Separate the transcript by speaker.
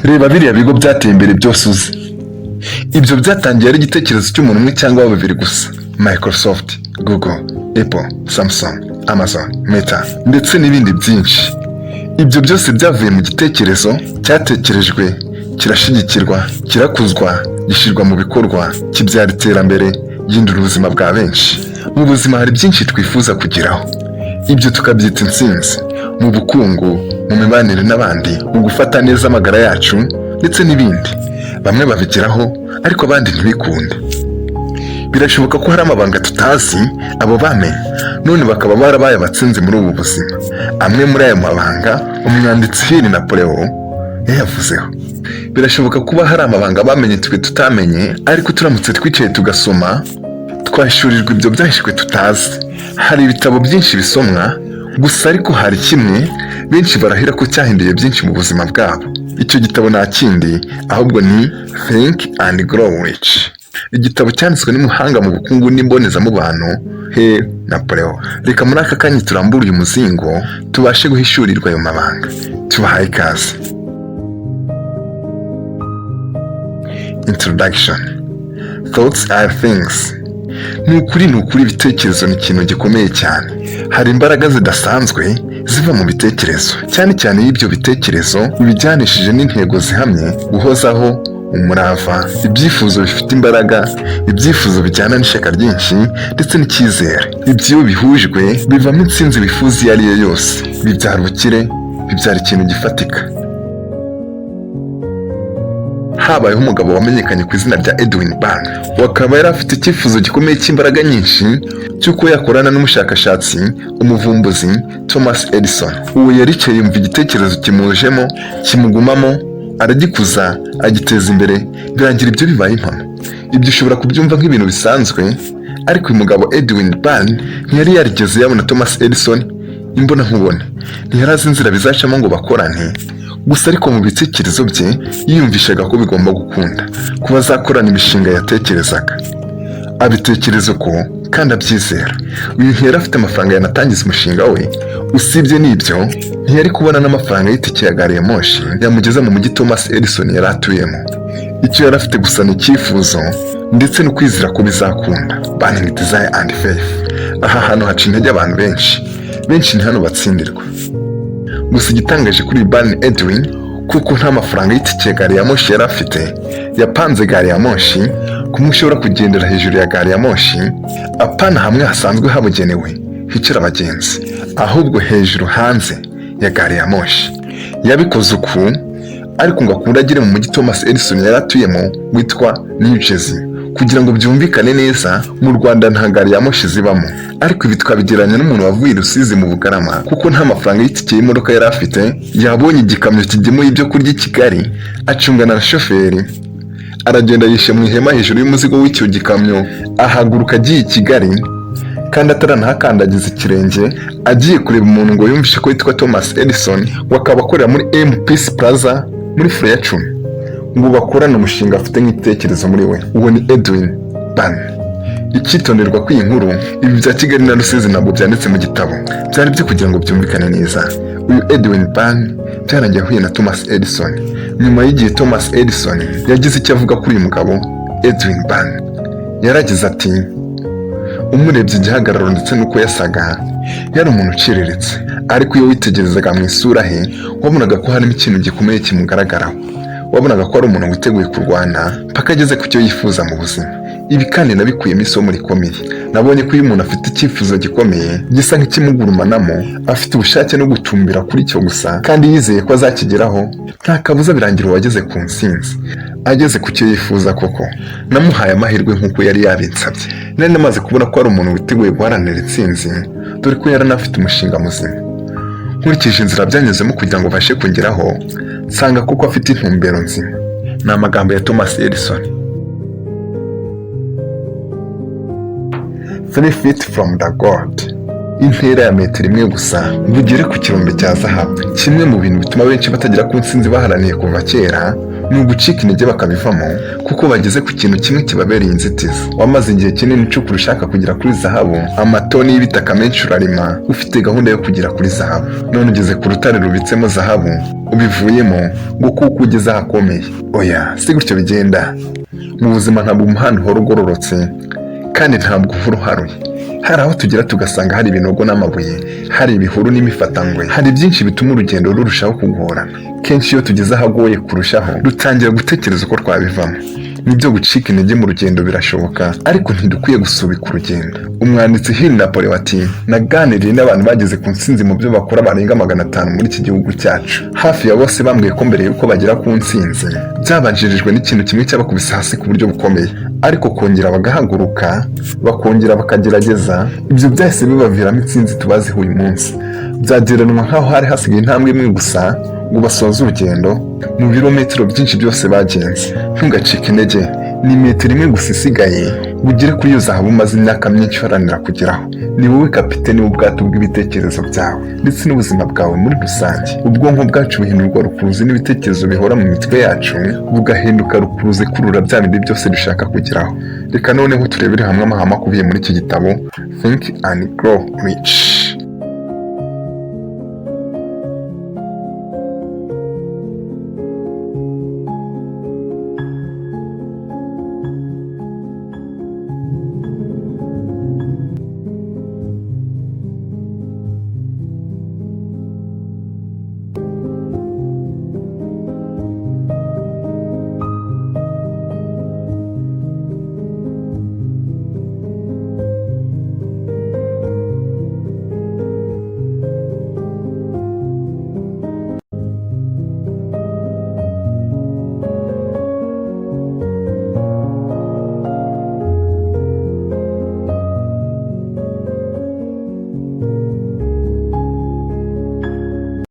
Speaker 1: Reba biriya bigo byateye imbere byose uzi, ibyo byatangiye ari igitekerezo cy'umuntu umwe cyangwa babiri gusa: Microsoft, Google, Apple, Samsung, Amazon, Meta ndetse n'ibindi byinshi. Ibyo byose byavuye mu gitekerezo cyatekerejwe, kirashyigikirwa, kirakuzwa, gishyirwa mu bikorwa, kibyara iterambere gihindura ubuzima bwa benshi. Mu buzima hari byinshi twifuza kugeraho, ibyo tukabyita intsinzi mu bukungu, mu mibanire n'abandi, mu gufata neza amagara yacu ndetse n'ibindi. Bamwe babigeraho ariko abandi ntibikunde. Birashoboka ko hari amabanga tutazi abo bamenye none bakaba barabaye abatsinzi muri ubu buzima. Amwe muri ayo mabanga umwanditsi Hill Napoleon yayavuzeho. Birashoboka kuba hari amabanga bamenye twe tutamenye, ariko turamutse twicaye tugasoma twahishurirwa ibyo byahishwe tutazi. Hari ibitabo byinshi bisomwa gusa, ariko hari kimwe benshi barahira ko cyahinduye byinshi mu buzima bwabo. Icyo gitabo nta kindi ahubwo ni Think and Grow Rich, igitabo cyanditswe n'umuhanga mu bukungu n'imbonezamubano Hill Napoleon. Reka muri aka kanya turambure uyu muzingo tubashe guhishurirwa ayo mabanga. Tubahaye ikaze. Introduction: Thoughts are things. Ni ukuri, ibitekerezo ni ikintu gikomeye cyane. Hari imbaraga zidasanzwe ziva mu bitekerezo, cyane cyane iyo ibyo bitekerezo ubijyanishije n'intego zihamye, guhozaho, umurava, ibyifuzo bifite imbaraga, ibyifuzo bijyana n'ishyaka ryinshi ndetse n'icyizere. Ibyo iyo bihujwe bivamo intsinzi wifuza iyo ari yo yose, bibyara ubukire, bibyara ikintu gifatika. Habayeho umugabo wamenyekanye ku izina rya Edwin Byrne, akaba yari afite icyifuzo gikomeye cy'imbaraga nyinshi cy'uko yakorana n'umushakashatsi, umuvumbuzi Thomas Edison. Uwo yaricaye yumva igitekerezo kimujemo, kimugumamo, aragikuza, agiteza imbere, birangira ibyo bibaye impamo. Ibyo ushobora kubyumva nk'ibintu bisanzwe, ariko uyu mugabo Edwin Byrne ntiyari yarigeze yabona Thomas Edison imbonankubone, ntiyari azi inzira bizacamo ngo bakorane gusa, ariko mu bitekerezo bye yiyumvishaga ko bigomba gukunda kuba azakorana imishinga yatekerezaga, abitekereza uko kandi abyizera. Uyu ntiyari afite amafaranga yanatangiza umushinga we. Usibye n'ibyo, ntiyari kubona n'amafaranga y'itike ya gari ya moshi yamugeza mu mujyi Thomas Edison yari atuyemo. Icyo yari afite gusa ni icyifuzo ndetse no kwizera ko bizakunda. Burning desire and faith. Aha hantu haca intege abantu benshi, benshi ni hano batsindirwa. Gusa igitangaje kuri Byrne Edwin, kuko nta mafaranga y'itike ya gari ya moshi yari afite, yapanze gari ya moshi kumwe ushobora kugendera hejuru ya gari ya moshi, apana hamwe hasanzwe habugenewe hicara abagenzi, ahubwo hejuru hanze ya gari ya moshi. Yabikoze uku ariko ngo akunde agere mu mujyi Thomas Edison yari atuyemo witwa New Jersey. Kugira ngo byumvikane neza, mu Rwanda nta gari ya moshi zibamo, ariko ibi twabigereranya n'umuntu wavuye i Rusizi mu Bugarama, kuko nta mafaranga y'itike y'imodoka yari afite, yabonye igikamyo kigemuye ibyo kurya i Kigali, acungana na shoferi, aragenda yishe mu ihema hejuru y'umuzigo w'icyo gikamyo, ahaguruka agiye i Kigali kandi ataranahakandagiza ikirenge, agiye kureba umuntu ngo yumvishe ko yitwa Thomas Edison, ngo akaba akorera muri MPC Plaza muri floor ya 10, ngo bakorane umushinga afite nk'igitekerezo muri we. Uwo ni Edwin Byrne. Icyitonderwa kw'iyi nkuru, ibi bya Kigali na Rusizi ntabwo byanditse mu gitabo, byari byo kugira ngo byumvikane neza. Uyu Edwin Byrne byarangiye ahuye na Thomas Edison. Nyuma y'igihe Thomas Edison yagize icyo avuga kuri uyu mugabo Edwin Byrne. Yaragize ati: "Umurebye igihagararo ndetse n'uko yasaga, yari umuntu uciriritse, ariko iyo witegerezaga mu isura he wabonaga ko harimo ikintu gikomeye kimugaragaraho, wabonaga ko ari umuntu witeguye kurwana mpaka ageze ku cyo yifuza mu buzima. Ibi kandi nabikuyemo isomo rikomeye. Nabonye ko iyo umuntu afite icyifuzo gikomeye gisa nk'ikimugurumanamo, afite ubushake no gutumbira kuri cyo gusa kandi yizeye ko azakigeraho, nta kabuza birangira uwageze ku ntsinzi, ageze ku cyo yifuza koko. Namuhaye amahirwe nk'uko yari yabinsabye. Nari namaze kubona ko ari umuntu witeguye guharanira intsinzi, dore ko yari anafite umushinga muzima. Nkurikije inzira byanyuzemo kugira ngo abashe kungeraho, nsanga kuko afite intumbero nzima." Ni amagambo ya Thomas Edison. 3 feet from the gold. Intera ya metero imwe gusa ngo ugere ku kirombe cya zahabu. Kimwe mu bintu bituma benshi batagera ku ntsinzi baharaniye kuva kera ni Ni ugucika intege bakabivamo kuko bageze ku kintu kimwe kibabereye inzitizi. Wamaze igihe kinini ucukura ushaka kugera kuri zahabu, amatoni y'ibitaka menshi urarima, ufite gahunda yo kugera kuri zahabu. None ugeze ku rutare rubitsemo zahabu, ubivuyemo ngo kuko ugeze ahakomeye. Oya, si gutyo bigenda. Mu buzima ntabwo umuhanda uhora ugororotse kandi ntabwo uhora uharuye. Hari aho tugera tugasanga hari ibinogo n'amabuye, hari ibihuru n'imifatangwe, hari byinshi bituma urugendo rurushaho kugorana. Kenshi iyo tugeze ahagoye kurushaho, dutangira gutekereza uko twabivamo. Nibyo, gucika intege mu rugendo birashoboka, ariko ntidukwiye gusubika urugendo. Umwanditsi Hill Napoleon ati: "Naganiriye n'abantu bageze ku ntsinzi mu byo bakora barenga 500 muri iki gihugu cyacu. Hafi ya bose bambwiye ko mbere y'uko bagera ku ntsinzi byabanjirijwe n'ikintu kimwe cyabakubise hasi ku buryo bukomeye, ariko kongera bagahaguruka, bakongera bakagerageza, ibyo byahise bibaviramo intsinzi tubaziho uyu munsi. Byagereranwa nk'aho hari hasigaye intambwe imwe gusa ngo basoze urugendo mu birometero byinshi byose bagenze." Ntugacike intege. Ni metero imwe gusa isigaye ngo ugere kuri iyo zahabu umaze imyaka myinshi uharanira kugeraho. Ni wowe kapiteni w'ubwato bw'ibitekerezo byawe ndetse n'ubuzima bwawe muri rusange. Ubwonko bwacu buhindurwa rukuruzi n'ibitekerezo bihora mu mitwe yacu, bugahinduka rukuruzi ikurura bya bindi byose dushaka kugeraho. Reka noneho turebere hamwe amahame akubiye muri iki gitabo Think and Grow Rich.